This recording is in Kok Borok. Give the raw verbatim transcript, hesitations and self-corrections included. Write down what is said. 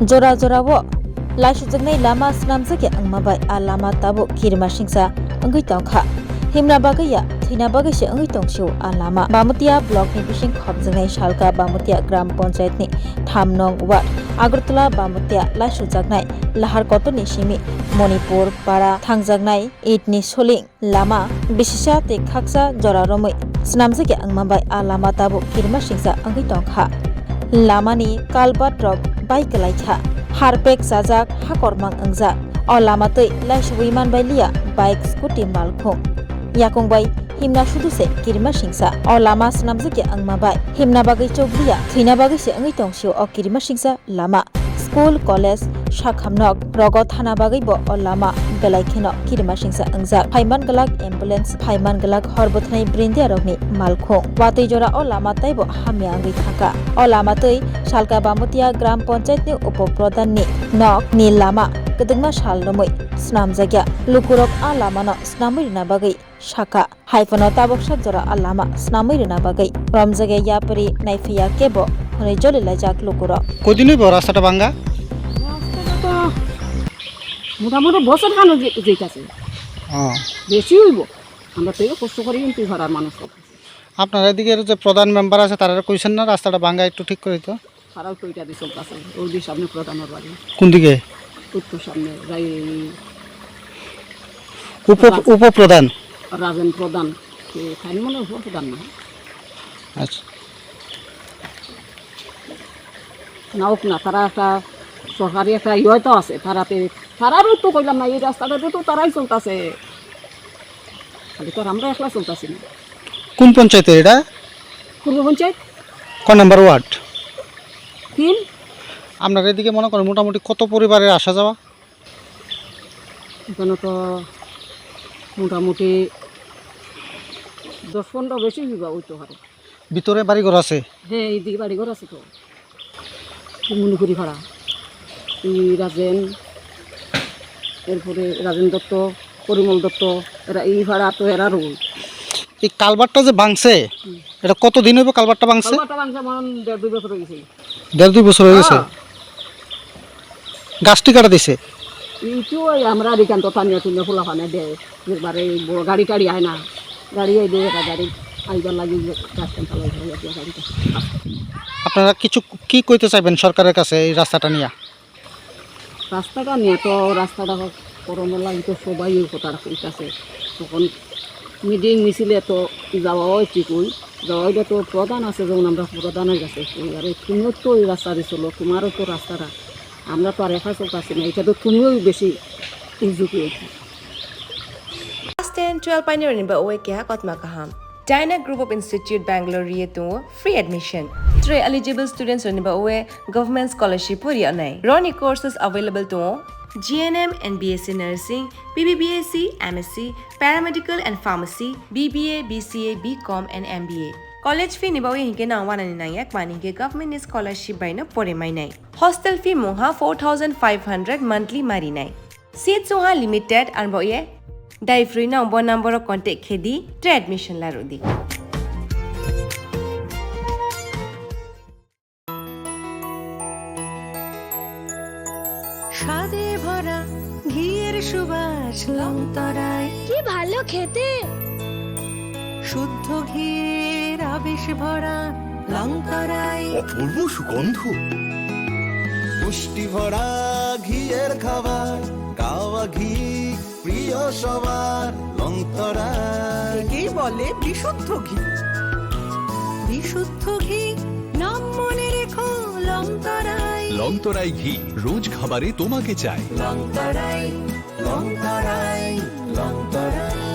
Jora jorao laisujaknai lama swnamjakya wngma bai a lama tabuk kirima singsa wngwi tongkha. Himna bagwi ya, thwina bagwi se wngwi tongsio a lama. Bamutia block ni bising khopjaknai Salka Bamutia Gram Panchayat ni tham nong ward Agartala Bamutia laisujaknai lahar kotor ni simi Manipur para thangjaknai it ni soling lama bisisa tei khaksa jora romwi swnamjakya wngma bai a lama tabuk kirima singsa wngwi tongkha. Lamani culvert rok bai kwlaikha, harpek chajak, hakormang wngjak. O lama twi laisubui manbai liya bike, scooty, malkhung. Yakung bai himna sudu se kirima singsa. O lama swnamjakya wngma bai himna bagwi chukliya, thwina bagwi se wngwi tongsio o kirima singsa lama. School, college, sakham nok rogo thana bagwi bo o lama belai kheno kirima singsa wngjak. Phaiman glak ambulance, phaiman glak hor bwthanai brindia rokni malkhung. Watwi jora o lama taibo hamya wngwi thangkha. O lama twi Salka Bamutia Gram Panchayat ni Upo Pradhan ni nok ni lama kwdwkma sal romwi swnamjakya. Lukurok a lamano swnamwi rwna bagwi sakha. Hai phano tabuk sak jora a lama swnamwi rwna bagwi romjagya yapri naiphiya kebo hwnwi jolilaijak lukurok. কদিন হইব রাস্তাটা ভাঙ্গা? রাস্তাটা তো মোটামুটি বছর খানো যে-, যেতেছে। ও। বেশি হইব। আমরা তো এই কষ্ট করি কিন্তু পাড়ার মানুষ। আপনার এদিকে যে প্রধান মেম্বার আছে, তারা কইছেন না রাস্তাটা ভাঙ্গা একটু ঠিক করে দিতে? তারাও তো এটা দিয়ে চলতেছে, ওই দিয়ে সামনে প্রধানের বাড়ি। কোন দিকে? উত্তর সামনে, রাই-, উপ-, রাজ-, উপপ্রধান? রাজেন প্রধান। এ, তাই মনে হয় উপপ্রধান না। আচ্ছা। না হোক না, তারা একটা সরকারি একটা ইয়ে তো আছে, তারাতে, তারারও তো কইলাম না, এই রাস্তাটাতে তো তারাই চলতেছে, খালি তো আর আমরা একলা চলতেছি না। কোন পঞ্চায়েতের এটা? পূর্ব পঞ্চায়েত। ক নাম্বার ওয়ার্ড? তিন। আপনার এদিকে মনে করেন মোটামুটি কত পরিবারের আসা যাওয়া? এখানে তো মোটামুটি দশ পনেরো বেশি বিঘা হইতে পারে। ভিতরে বাড়িঘর আছে? হ্যাঁ, এইদিকে বাড়িঘর আছে তো। মণিপুরি পাড়া, এই রাজেন, এরপরে রাজেন দত্ত, পরিমল দত্ত, এরা এই পাড়া তো এরা রোল। এই কালভারটা যে ভাঙছে, হুম। এটা কতদিন হইব কালভারটা ভাঙছে? কালভারটা ভাঙছে মনে হয় দেড় দুই বছর হয়ে গেছে। দেড় দুই বছর হয়ে গেছে? হ্যাঁ। গাছটি কাটা দিছে? এইটো এই আমরা এখান তো টানিয়া টুনিয়া ফুলা ফানে দেয়, একবারে এই বড় গাড়ি টাড়ি আয় না, গাড়ি এই দুই একটা গাড়ি আইবার লাগি যে গাছ টান ফালাই ফালাই একটা গাড়িটা। আপনারা কিছু কি কইতে চাইবেন সরকারের কাছে এই রাস্তাটা নিয়ে? রাস্তাটা নিয়ে তো, রাস্তাটা করোনা লাগি তো সবাই এই কথা কইতাছে। তখন মিটিং মিছিলে তো যাওয়া হয় ঠিকই, যাওয়া হইলে তো প্রধান আছে, যেমন আমরা প্রধানের কাছে কই, "আরে তুমিও তো এই রাস্তা দিয়ে চলো, তোমারও তো রাস্তাটা, আমরা তো আর একা চলতেছি না, এটা তো তুমিও বেশি উজু করেছো।" Class ten, twelve painirokni ba oe keha kotma kaham. Dyna Group of Institute Bangalore ri tongo free admission. Tre eligible students rokni ba oe government scholarship o ri anai. Roni courses available tongo G N M and B S C Nursing, B B B S C, M S C, Paramedical and Pharmacy, B B A, B C A, B Com and M B A. College fee ni bagwi hinkhe nang wanani nangya, mani hinkhe government ni scholarship bai no pore mainai. Hostel fee mungha four thousand five hundred monthly marinai. Seat sungha limited, ang bo ye dai free no bo number o contact khe di, tre admission la rw di. স্বাদে ভরা ঘিয়ের সুবাস লংতরায়। কি ভালো খেতে। শুদ্ধ ঘিয়ের আবেশ ভরা লংতরায়। অপূর্ব সুগন্ধ। পুষ্টি ভরা ঘিয়ের খাবার, কাওয়া ঘি প্রিয় সবার, লংতরায়। একেই বলে বিশুদ্ধ ঘি। বিশুদ্ধ ঘি, নাম মনে রেখো লংতরায়। লংতরায় ঘি, রোজ খাবারে তোমাকে চাই। লংতরায়, লংতরায়, লংতরায়।